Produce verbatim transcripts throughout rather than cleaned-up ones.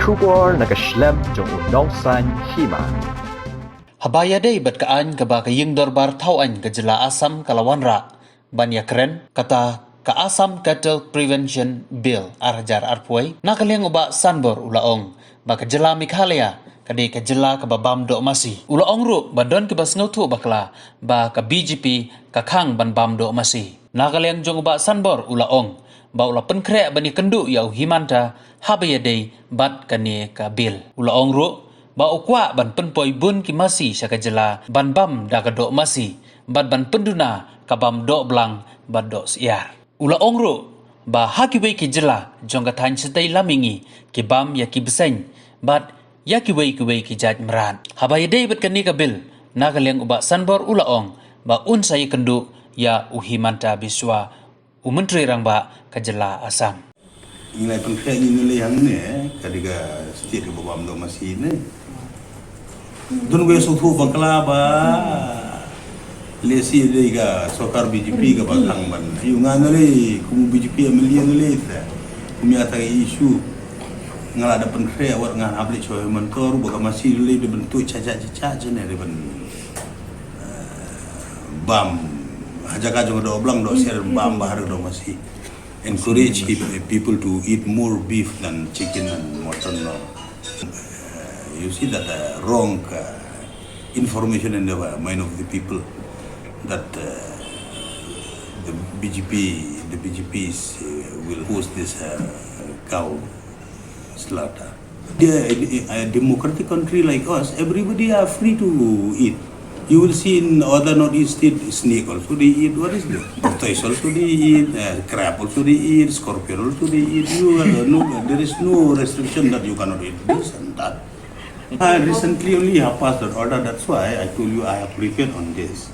Khubor na ka shlem jong u nongsan hima. Haba ïadei bad ka aiñ kaba ka ïing dorbar thaw aiñ ka jylla Assam ka la wanrah ban ïakren, kata ka Assam Cattle Prevention Bill ar hajar arphew, na ka liang u Bah Sanbor u la ong ba ka jylla Meghalaya ka dei ka jylla kaba bam doh masi. U la ong ruh ba don kiba sngewthuh bakla ba ka B J P ka khang ban bam doh masi. Na ka liang jong u Bah Sanbor u la ong ba u la pynkhreh ban ïakynduh ïa u Himanta haba ïadei bad kane ka bill. U la ong ruh ba u kwah ban pynpoi bun ki masi sha ka jylla ban bam da ka doh masi bad ban pynduna ka bam doh blang bad doh syiar. U la ong ruh ba ha kiwei ki jylla jong ka thaiñ shatei lam mihngi ki bam ïa ki bseiñ bad ïa kiwei kiwei ki jait mrad. Haba ïadei bad kane ka bill, na ka liang u Bah Sanbor u la ong ba un sa ïakynduh ïa u Himanta Biswa, u Myntri Rangbah ka jylla Assam. Ngi la pynkhreh ngi ngi lei hangne, ka dei ka state kaba bam doh masi ne. Don wei sngewthuh bakla ba lehse dei ka sorkar B J P kaba khang ban. Ïa nga na lei kum B J P M L A na lei te. Kum ïa ta ka issue nga la da pynkhreh wat nga hap leit sha Himanta ruh ba ka masi lei da ban tuid cha cha cha cha ne da ban, eh, bam ha jaka jong doh blang doh syiar bam ba ha doh masi. Encourage peop-, people to eat more beef than chicken and mutton, no? Uh, you see that, uh, wrong, uh, information in the, uh, mind of the people that, uh, the B J P, the B J Ps, uh, will host this, uh, cow slaughter. Yeah, in, in a democratic country like us, everybody are free to eat. You will see in other northeast state, snake also they eat. What is this? Tortoise also they eat. Uh, crab also they eat. Scorpion also they eat. You, uh, no, there is no restriction that you cannot eat this and that. I recently only have passed that order. That's why I told you I have prepared on this.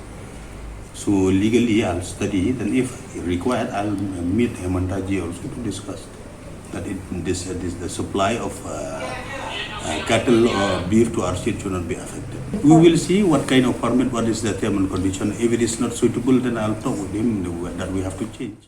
So legally, I'll study it, and if required, I'll meet Himanta ji also to discuss that it, this, uh, this, the supply of, uh, uh, cattle or beef to our state should not be affected. We will see what kind of permit, what is the term and condition. If it is not suitable, then I'll talk with him that we have to change.